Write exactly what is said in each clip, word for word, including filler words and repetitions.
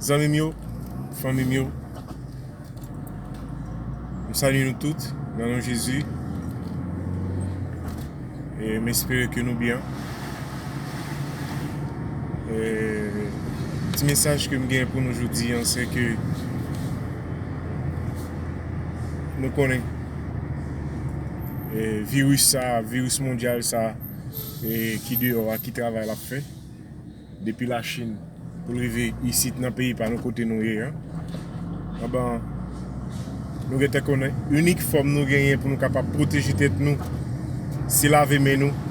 Zanmi m yo, fanmi m yo, m salye nou tout nan non Jezi. E m espere ke nou byen. E ti mesaj ke m gen pou nou jodi a, se ke nou konnen, e, viris sa, viris mondyal sa, e, ki deyò a, ki travay l ap fè depi Lachin pou l rive isit nan peyi pa nou kote nou ye a. Anben, nou gentan konnen inik fòm nou genyen pou nou kapab pwoteje tèt nou, se lave men nou.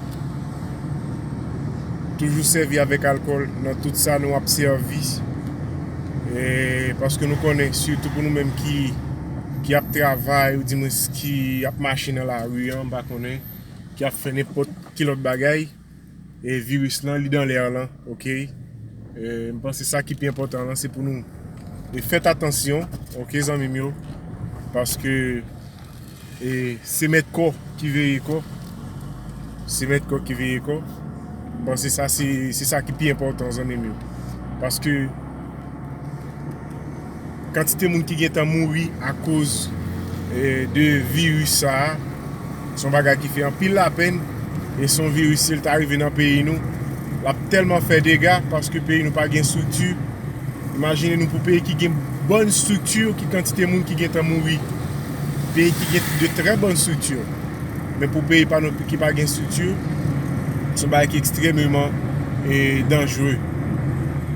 Toujou sèvi avèk alkòl nan tout sa nou ap sèvi. E, paske nou konnen, sitou pou nou menm ki, ki ap travay, oudimwens ki ap mache nan lari a, m pa konnen, ki ap fè nenpòt ki lòt bagay, e viris lan, li dan lè lan, oke? E, m panse sa ki pi enpòtan lan, se pou nou, e, fèt atansyon, oke, zanmi m yo? Paske, e, se mèt kò ki veye kò. Se mèt kò ki veye kò. M panse sa, se, se sa ki pi enpòtan, zanmi m yo. Paske kantite moun ki gentan mouri akoz, e, de viris sa a, se yon bagay ki fè anpil lapenn. E se yon viris, si l ta rive nan peyi nou, l ap tèlman fè dega, paske peyi nou pa gen estrikti. Imajine nou, pou peyi ki gen bòn estrikti, ki kantite moun ki gentan mouri. Peyi ki gen de trè bòn estrikti. Men pou peyi pa nou ki pa gen estrikti, se yon bagay ki ekstrèmeman, e, danjere.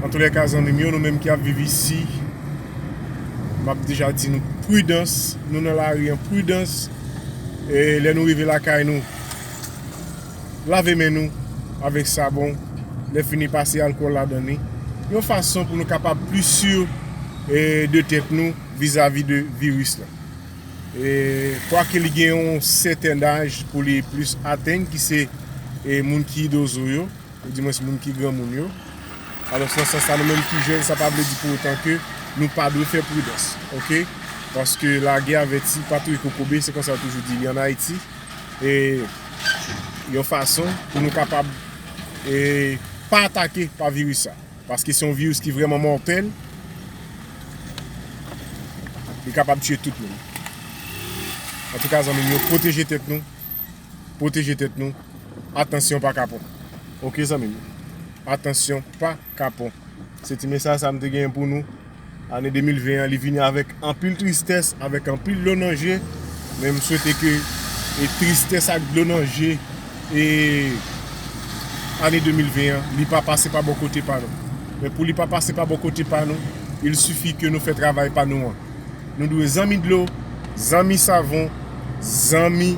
Antoulèka, zanmi m yo, nou menm ki ap viv isi, m ap deja di nou pridans, nou nan lari an, pridans. E lè nou rive lakay nou, lave men nou avèk savon, lè fini pase alkòl ladan li, yon fason pou nou kapab pli si, e, de tèt nou vizavi de viris la. E, kwake li gen yon sèten aj pou li plis atenn, ki se, e, moun ki idozo yo, oudimwens moun ki granmoun yo. Alò, nan sans sa, nou menm ki jèn, sa pa vle di pou otan ke nou pa dwe fè pridans, oke? Paske lagè avèti pa touye kokobe, se konsa yo toujou di li ann Ayiti. E yon fason pou nou kapab, e, pa atake pa viris sa. Paske se yon viris ki vrèman mòtèl. Li kapab tiye tout moun. Antouka, zanmi m yo, pwoteje tèt nou. Pwoteje tèt nou. Atansyon pa kapon. Oke, zanmi m yo? Atansyon pa kapon. Se ti mesaj sa m te genyen pou nou. Ane de mil ven an, li vini avèk anpil tristès, avèk anpil dlo nan je. Men m swete ke, e, tristès ak dlo nan je, e, ane de mil ven an, li pa pase pa bò kote pa nou. Men pou li pa pase pa bò kote pa nou, il sifi ke nou fè travay pa nou an. Nou dwe zanmi dlo, zanmi savon, zanmi,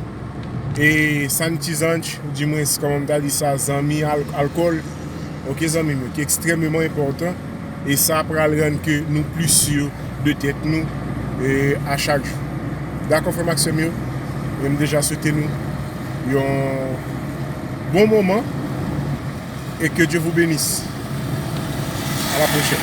e, sanitizant, oudimwens, kòman m ta di sa, zanmi al-, alkòl. Oke, zanmi m yo, ki ekstrèmeman enpòtan. E sa pral rann ke nou pli si de tèt nou, e, a chak jou. Dakò, frè m ak sè m yo? E m deja swete nou yon bon moman. Et que Dieu vous bénisse. À la prochaine.